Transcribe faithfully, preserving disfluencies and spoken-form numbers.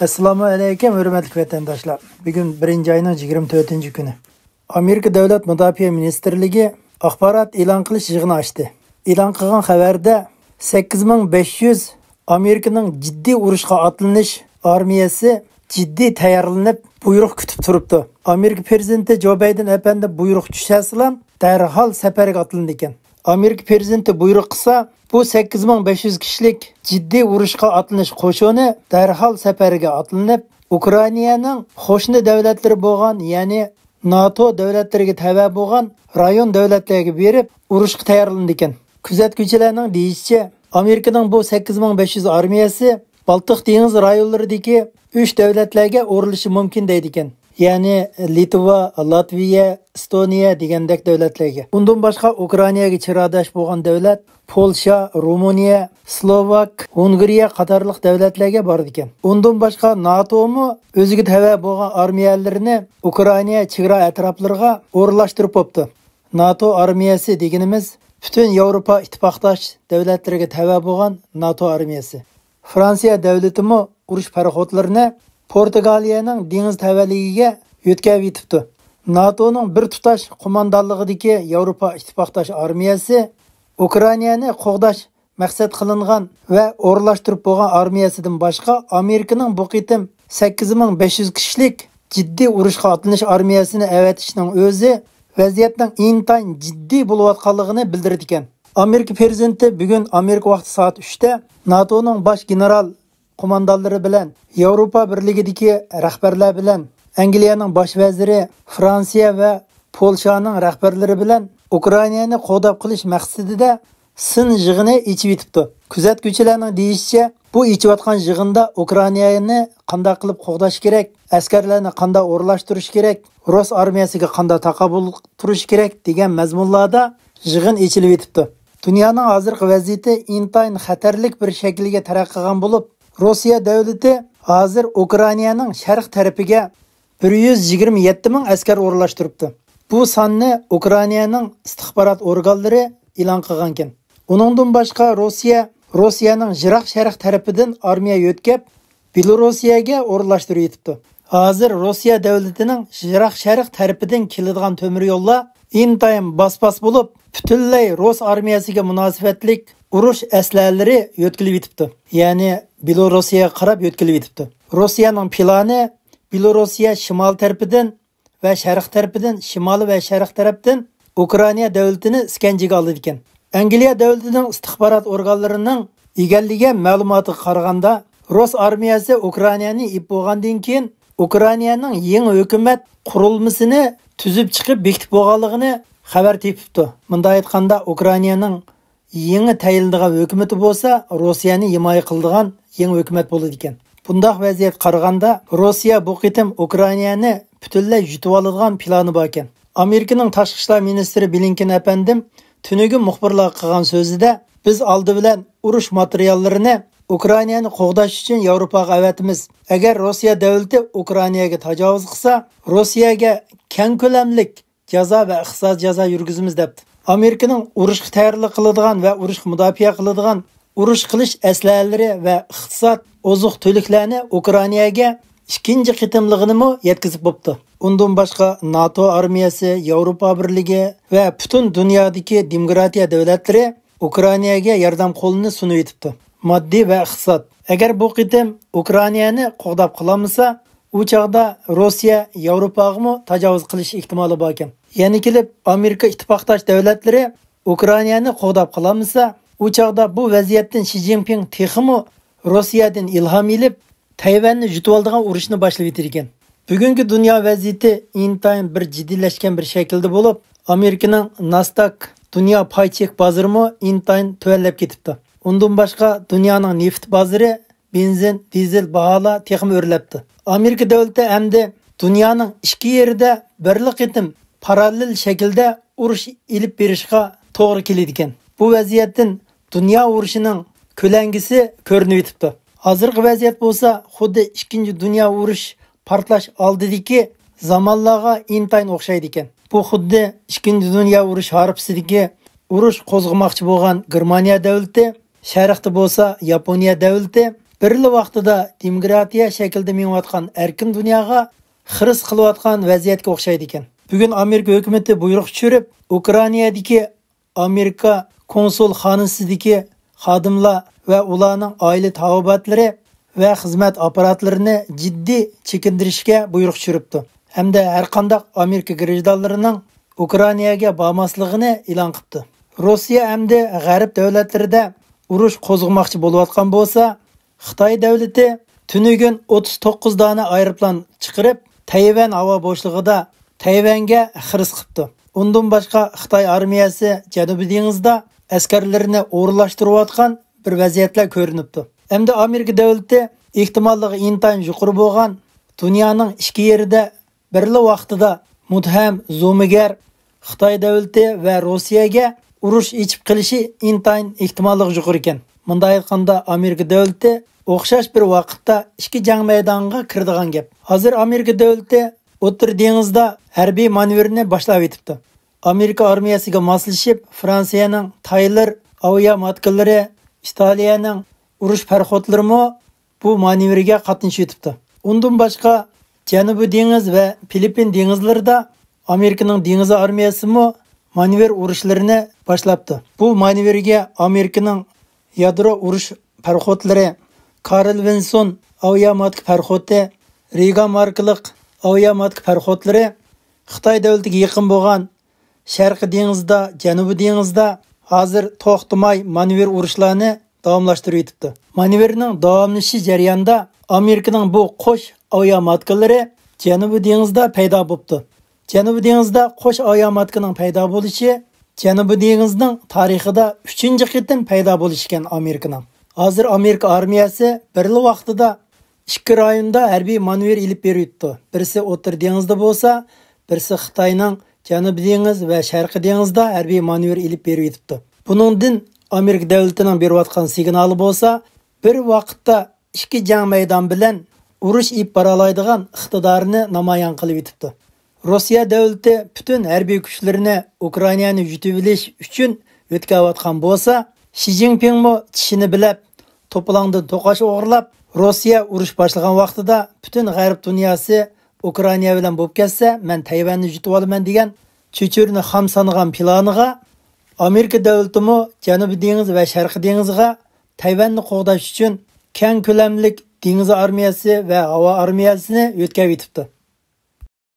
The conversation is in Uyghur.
ئەسسالامۇ ئەلەيكۇم، ھۆرمەتلىك ۋەتەنداشلار. بۈگۈن بىرىنچى ئاينىڭ يىگىرمە تۆتىنچى كۈنى. ئامېرىكا دۆلەت مۇداپىئە مىنىستىرلىكى ئاخبارات ئېلان قىلىش يىغىنى ئاچتى. ئېلان قىلغان خەۋەردە، سەككىز مىڭ بەش يۈز ئامېرىكىنىڭ جىددىي ئۇرۇشقا ئاتلىنىش ئارمىيەسى جىددىي تەييارلىنىپ، بۇيرۇق كۈتۈپ تۇرۇپتۇ. ئامېرىكا پىرېزىدېنتى جو بايدېن ئەپەندى بۇيرۇق چۈشەرسىلا، دەرھال سەپەرگە ئاتلىنىدىكەن. ئامېرىكا پىرېزىدېنتى بۇيرۇق قىلسا، بۇ سەككىز مىڭ بەش يۈز كىشىلىك جىددىي ئۇرۇشقا ئاتلىنىش قوشۇنى دەرھال سەپەرگە ئاتلىنىپ، ئۇكرائىنانىڭ قوشنا دۆلەتلىرى بولغان، يەنى ناتو دۆلەتلىرىگە تەۋە بولغان رايون دۆلەتلەرگە بېرىپ، ئۇرۇشقا تەييارلىنىدىكەن. كۆزەتكۈچىلەرنىڭ دېيىشىچە، ئامېرىكىنىڭ بۇ سەككىز مىڭ بەش يۈز ئارمىيەسى بالتىق دېڭىزى رايونلىرىدىكى ئۈچ دۆلەتلەرگە ئورۇنلىشىشى مۇمكىن دەيدىكەن. يەنى لىتۋا، لاتۋىيە، ئېستونىيە دېگەندەك دۆلەتلەرگە. ئۇندىن باشقا ئۇكرائىناگە چىرايداش بولغان دۆلەت پولشا، رومۇنىيە، سلوۋاك، ۋېنگرىيە قاتارلىق دۆلەتلەرگە بارىدىكەن. ئۇندىن باشقا ناتومۇ ئۆزىگە تەۋە بولغان ئارمىيەلىرىنى ئۇكرائىنا چېگرا ئەتراپلىرىغا ئورۇنلاشتۇرۇپ بوپتۇ. ناتو ئارمىيەسى دېگىنىمىز پۈتۈن ياۋروپا ئىتتىپاقداش دۆلەتلىرىگە تەۋە بولغان ناتو ئارمىيەسى. فرانسىيە دۆلىتىمۇ ئۇرۇش پاراخوتلىرىنى پورتۇگالىيەنىڭ دېڭىز تەۋەلىكىگە يۆتكەۋېتىپتۇ. ناتونىڭ بىر تۇتاش قوماندانلىقىدىكى ياۋروپا ئىتتىپاقداش ئارمىيەسى ئۇكرائىنانى قوغداش مەقسەت قىلىنغان ۋە ئورۇنلاشتۇرۇپ بولغان ئارمىيەسىدىن باشقا، ئامېرىكىنىڭ بۇ قېتىم سەككىز مىڭ بەش يۈز كىشىلىك جىددىي ئۇرۇشقا ئاتلىنىش ئارمىيەسىنى ئەۋەتىشىنىڭ ئۆزى ۋەزىيەتنىڭ ئىنتايىن جىددىي بولۇۋاتقانلىقىنى بىلدۈرىدىكەن. ئامېرىكا پىرېزىدېنتى بۈگۈن ئامېرىكا ۋاقتى سائەت ئۈچتە ناتونىڭ باش گېنېرال قوماندانلىرى بىلەن، ياۋروپا بىرلىكىدىكى رەھبەرلەر بىلەن، ئەنگلىيەنىڭ باش ۋەزىرى، فرانسىيە ۋە پولشانىڭ رەھبەرلىرى بىلەن ئۇكرائىنانى قوغداپ قېلىش مەقسىتىدە سىن يىغىنى ئېچىۋېتىپتۇ. كۆزەتكۈچىلەرنىڭ دېيىشىچە، بۇ ئېچىۋاتقان يىغىندا ئۇكرائىنانى قانداق قىلىپ قوغداش كېرەك، ئەسكەرلەرنى قانداق ئورۇنلاشتۇرۇش كېرەك، رۇس ئارمىيەسىگە قانداق تاقابىل تۇرۇش كېرەك دېگەن مەزمۇنلاردا يىغىن ئېچىلىۋېتىپتۇ. دۇنيانىڭ ھازىرقى ۋەزىيىتى ئىنتايىن خەتەرلىك بىر شەكىلگە تەرەققىي قىلغان بولۇپ، روسىيە دۆلىتى ھازىر ئۇكرائىنانىڭ شەرق تەرىپىگە بىر يۈز يىگىرمە يەتتە مىڭ ئەسكەر ئورۇنلاشتۇرۇپتۇ. بۇ ساننى ئۇكرائىنانىڭ ئىستىخبارات ئورگانلىرى ئېلان قىلغانىكەن. ئۇنىڭدىن باشقا، روسىيە، روسىيەنىڭ يىراق شەرق تەرىپىدىن ئارمىيە يۆتكەپ، بېلوروسىيەگە ئورۇنلاشتۇرۇۋېتىپتۇ. ھازىر روسىيە دۆلىتىنىڭ يىراق شەرق تەرىپىدىن كېلىدىغان تۆمۈر يوللار ئىنتايىن باس-باس بولۇپ، پۈتۈنلەي رۇس ئارمىيەسىگە مۇناسىۋەتلىك ئۇرۇش ئەسلىھەلىرى يۆتكىلىۋېتىپتۇ. يەنى بېلوروسىيەگە قاراپ يۆتكىلىۋېتىپتۇ. روسىيەنىڭ پىلانى بېلوروسىيە شىمال تەرىپىدىن ۋە شەرق تەرىپىدىن، شىمالىي ۋە شەرق تەرەپتىن ئۇكرائىنا دۆلىتىنى ئىسكەنجىگە ئالىدىكەن. ئەنگلىيە دۆلىتىنىڭ ئىستىخبارات ئورگانلىرىنىڭ ئىگىلىگەن مەلۇماتىغا قارىغاندا، رۇس ئارمىيەسى ئۇكرائىنانى ئېلىپ بولغاندىن كېيىن، ئۇكرائىنانىڭ يېڭى ھۆكۈمەت قۇرۇلمىسىنى تۈزۈپ چىقىپ بېكىتىپ بولغانلىقىنى خەۋەر تېپىپتۇ. مۇنداق ئېيتقاندا، ئۇكرائىنانىڭ يېڭى تەيىنلىدىغان ھۆكۈمىتى بولسا، روسىيەنى ھىمايە قىلىدىغان يېڭى ھۆكۈمەت بولىدىكەن. بۇنداق ۋەزىيەتكە قارىغاندا، روسىيە بۇ قېتىم ئۇكرائىنانى پۈتۈنلەي يۇتۇۋالىدىغان پىلانى باركەن. ئامېرىكىنىڭ تاشقى ئىشلار مىنىستىرى بلىنكېن ئەپەندىم تۈنۈگۈن مۇخبىرلارغا قىلغان سۆزىدە، بىز ئالدى بىلەن ئۇرۇش ماتېرىياللىرىنى ئۇكرائىنانى قوغداش ئۈچۈن ياۋروپاغا ئەۋەتىمىز. ئەگەر روسىيە دۆلىتى ئۇكرائىناگە تاجاۋۇز قىلسا، روسىيەگە كەڭ كۆلەملىك جازا ۋە ئىقتىسادىي جازا يۈرگۈزىمىز، دەپتۇ. ئامېرىكىنىڭ ئۇرۇشقا تەييارلىق قىلىدىغان ۋە ئۇرۇشقا مۇداپىئە قىلىدىغان ئۇرۇش قىلىش ئەسلىھەلىرى ۋە ئىقتىساد، ئوزۇق-تۈلۈكلەرنى ئۇكرائىناگە ئىككىنچى قېتىملىقىنىمۇ يەتكۈزۈپ بوپتۇ. ئۇندىن باشقا، ناتو ئارمىيەسى، ياۋروپا بىرلىكى ۋە پۈتۈن دۇنيادىكى دېموكراتىيە دۆلەتلىرى ئۇكرائىناگە ياردەم قولىنى سۇنۇۋېتىپتۇ. ماددىي ۋە ئىقتىساد. ئەگەر بۇ قېتىم ئۇكرائىنانى قوغداپ قالالمىسا، ئۇ چاغدا روسىيە ياۋروپاغىمۇ تاجاۋۇز قىلىش ئېھتىمالى باركەن. يەنە كېلىپ ئامېرىكا ئىتتىپاقداش دۆلەتلىرى ئۇكرائىنانى قوغداپ قالالمىسا، ئۇ چاغدا بۇ ۋەزىيەتتىن شى جىنپىڭ تېخىمۇ روسىيەدىن ئىلھام ئېلىپ، تەيۋەننى يۇتۇۋالىدىغان ئۇرۇشنى باشلىۋېتىدىكەن. بۈگۈنكى دۇنيا ۋەزىيىتى ئىنتايىن بىر جىددىيلەشكەن بىر شەكىلدە بولۇپ، ئامېرىكىنىڭ ناستاك دۇنيا پاي چېك بازىرىمۇ ئىنتايىن تۆۋەنلەپ كېتىپتۇ. ئۇندىن باشقا، دۇنيانىڭ نېفىت بازىرى، بېنزىن، دىزېل باھالار تېخىمۇ ئۆرلەپتۇ. ئامېرىكا دۆلىتى ئەمدى دۇنيانىڭ ئىككى يېرىدە بىرلا قېتىم پاراللېل شەكىلدە ئۇرۇش ئېلىپ بېرىشقا توغرا كېلىدىكەن. بۇ ۋەزىيەتتىن دۇنيا ئۇرۇشىنىڭ كۆلەڭگىسى كۆرۈنۈۋېتىپتۇ. ھازىرقى ۋەزىيەت بولسا خۇددى ئىككىنچى دۇنيا ئۇرۇش پارتلاش ئالدىدىكى زامانلارغا ئىنتايىن ئوخشايدىكەن. بۇ خۇددى ئىككىنچى دۇنيا ئۇرۇش ھارپىسىدىكى ئۇرۇش قوزغىماقچى بولغان گېرمانىيە دۆلىتى، شەرقتە بولسا ياپونىيە دۆلىتى، بىرلا ۋاقتىدا دېموكراتىيە شەكلىدە مېڭىۋاتقان ئەركىن دۇنياغا خىرىس قىلىۋاتقان ۋەزىيەتكە ئوخشايدىكەن. بۈگۈن ئامېرىكا ھۆكۈمىتى بۇيرۇق چۈشۈرۈپ، ئۇكرائىنادىكى ئامېرىكا كونسۇلخانىسىدىكى خادىملار ۋە ئۇلارنىڭ ئائىلە تاۋابىئاتلىرى ۋە خىزمەت ئاپپاراتلىرىنى جىددىي چېكىندۈرۈشكە بۇيرۇق چۈشۈرۈپتۇ ھەمدە ھەرقانداق ئامېرىكا گىرىژدانلىرىنىڭ ئۇكرائىناگە بارماسلىقىنى ئېلان قىپتۇ. روسىيە ئەمدى غەرب دۆلەتلىرىدە ئۇرۇش قوزغىماقچى بولۇۋاتقان بولسا، خىتاي دۆلىتى تۈنۈگۈن ئوتتۇز توققۇز دانە ئايروپىلان چىقىرىپ، تەيۋەن ھاۋا بوشلۇقىدا تەيۋەنگە خىرىس قىپتۇ. ئۇندىن باشقا خىتاي ئارمىيەسى جەنۇبىي دېڭىزدا ئەسكەرلىرىنى ئورۇنلاشتۇرۇۋاتقان بىر ۋەزىيەتلەر كۆرۈنۈپتۇ. ئەمدى ئامېرىكا دۆلىتى ئېھتىماللىقى ئىنتايىن يۇقىرى بولغان دۇنيانىڭ ئىككى يېرىدە بىرلا ۋاقتىدا مۇتتەھەم زومىگەر خىتاي دۆلىتى ۋە روسىيەگە ئۇرۇش ئېچىپ قېلىشى ئىنتايىن ئېھتىماللىقى يۇقىرى ئىكەن. مۇنداق ئېيتقاندا، ئامېرىكا دۆلىتى ئوخشاش بىر ۋاقىتتا ئىككى جەڭ مەيدانىغا كىرىدىغان گەپ. ھازىر ئامېرىكا دۆلىتى ئوتتۇرا دېڭىزدا ھەربىي مانېۋىرنى باشلاۋېتىپتۇ. ئامېرىكا ئارمىيەسىگە ماسلىشىپ، فرانسىيەنىڭ تايلېر ئاۋىياماتكىلىرى، ئىتالىيەنىڭ ئۇرۇش پاراخوتلىرىمۇ بۇ مانېۋىرگە قاتنىشىۋېتىپتۇ. ئۇندىن باشقا، جەنۇبىي دېڭىز ۋە فىلىپپىن دېڭىزلىرىدا ئامېرىكىنىڭ دېڭىز ئارمىيەسىمۇ مانېۋىر ئۇرۇشلىرىنى باشلاپتۇ. بۇ مانېۋىرگە ئامېرىكىنىڭ يادرو ئۇرۇش پاراخوتلىرى، كارل ۋىنسون ئاۋىياماتكا پاراخوتى، رىگا ماركىلىق ئاۋىياماتكا پاراخوتلىرى، خىتاي دۆلىتىگە يېقىن بولغان شەرقىي دېڭىزدا، جەنۇبىي دېڭىزدا ھازىر توختىماي مانېۋىر ئۇرۇشلارنى داۋاملاشتۇرۇۋېتىپتۇ. مانېۋىرنىڭ داۋاملىشىشى جەريانىدا ئامېرىكىنىڭ بۇ قوش ئاۋىياماتكىلىرى جەنۇبىي دېڭىزدا پەيدا بوپتۇ. جەنۇبىي دېڭىزدا قوش ئاۋىياماتكىنىڭ پەيدا بولۇشى جەنۇبىي دېڭىزنىڭ تارىخىدا ئۈچىنچى قېتىم پەيدا بولۇشى ئىكەن ئامېرىكىنىڭ. ھازىر ئامېرىكا ئارمىيەسى بىرلا ۋاقتىدا ئىككى رايوندا ھەربىي مانېۋىر ئېلىپ بېرىۋېتىپتۇ. بىرسى ئوتتۇرا دېڭىزدا بولسا، بىرسى خىتاينىڭ جەنۇبىي دېڭىز ۋە شەرقىي دېڭىزدا ھەربىي مانېۋىر ئېلىپ بېرىۋېتىپتۇ. بۇنىڭدىن ئامېرىكا دۆلىتىنىڭ بېرىۋاتقان سىگنالى بولسا، بىر ۋاقىتتا ئىككى جەڭ مەيدان بىلەن ئۇرۇش ئېلىپ بارالايدىغان ئىقتىدارىنى نامايان قىلىۋېتىپتۇ. روسىيە دۆلىتى پۈتۈن ھەربىي كۈچلىرىنى ئۇكرائىنانى يۇتۇۋېلىش ئۈچۈن يۆتكەۋاتقان بولسا، شى جىنپىڭمۇ چىشىنى بىلەپ، توپىلاڭدىن توقاچ ئوغرىلاپ، روسىيە ئۇرۇش باشلىغان ۋاقتىدا پۈتۈن غەرب دۇنياسى ئۇكرائىنا بىلەن بولۇپ كەتسە، مەن تەيۋەننى يۇتۇۋالىمەن دېگەن چۆچۈرىنى خام سانىغان پىلانىغا ئامېرىكا دۆلىتىمۇ جەنۇبىي دېڭىز ۋە شەرقىي دېڭىزغا تەيۋەننى قوغداش ئۈچۈن كەڭ كۆلەملىك دېڭىز ئارمىيەسى ۋە ھاۋا ئارمىيەسىنى يۆتكەۋېتىپتۇ.